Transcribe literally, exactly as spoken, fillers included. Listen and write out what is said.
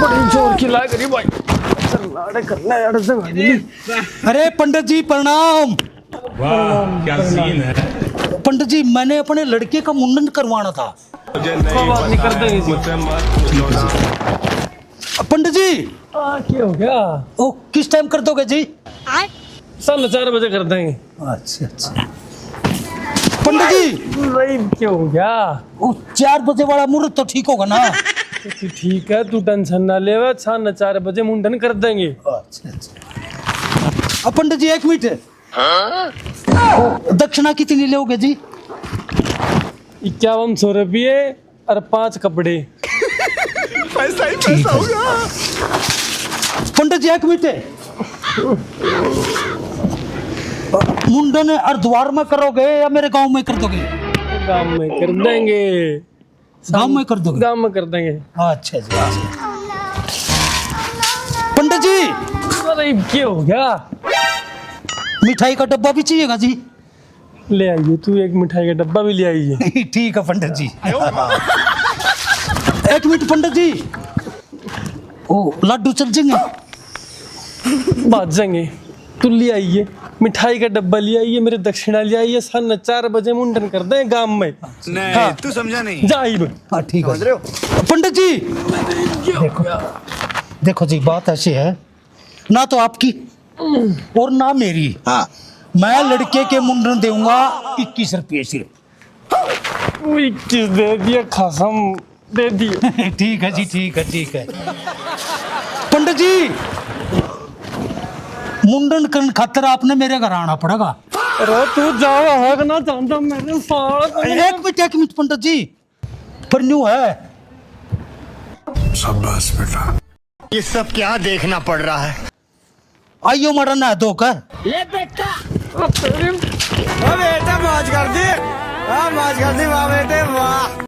जोर की लाग रही भाई। चल, लाड़े कर ले यार, जंग आ गई। अरे पंडित जी, प्रणाम। वाह, क्या सीन है। पंडित जी, मैंने अपने लड़के का मुंडन करवाना था। कोई बात नहीं, कर देंगे जी। पंडित जी। आ, क्या हो गया? ओ, किस टाइम कर दोगे जी? साढ़े चार बजे कर देंगे। अच्छा, अच्छा। पंडित जी। भाई, क्या हो गया? ओ, चार बजे वाला मुहूर्त तो ठीक होगा ना? तो ठीक है, तू टेंशन ना ले, साढ़े चार बजे मुंडन कर देंगे। अच्छा, अच्छा। अब पंडित जी, एक मिनट। ओ, दक्षिणा कितनी लोगे जी? इक्यावन सौ रुपये और पांच कपड़े। पैसा ही पैसा होगा। पंडित जी, एक मिनट। मुंडन हरिद्वार में करोगे या मेरे गांव में कर दोगे? गांव में कर देंगे। गांव में कर दोगे? गांव में कर देंगे। अच्छा जी, अच्छा। पंडित जी। अरे, क्या हो गया? मिठाई का डब्बा भी चाहिएगा जी? ले आइए, तू एक मिठाई का डब्बा भी ले आइए। ठीक है पंडित जी। एक मिनट पंडित जी, ओ लड्डू चल जाएंगे? बाज जाएंगे। तू ले आइए, मिठाई का डब्बा ले आइए, मेरे दक्षिणा ले आइए, साढ़े चार बजे मुंडन कर दे गांव में। नहीं, हाँ। तू समझा नहीं। जा इब। हाँ, ठीक है। समझ रहे हो? पंडित जी, देखो, देखो जी, बात ऐसी है, ना तो आपकी और ना मेरी। हाँ। मैं लड़के के मुंडन दूंगा इक्कीस रुपये सिर्फ। वो इक्कीस दे दिए, खसम दे दिए। ठीक है जी, ठीक है, ठीक है। पंडित जी, मुंडन करन खातर आपने मेरे घर आना पड़ेगा। अरे तू जावा है कि ना जानता मेरे साल? एक मिनट, एक मिनट पंडित जी, पर न्यू है। शाबाश बेटा। ये सब क्या देखना पड़ रहा है? आइयो मारा ना धो कर। ले बेटा। ओ बेटा, मौज कर दी। हाँ, मौज कर दी, वाह बेटे, वाह।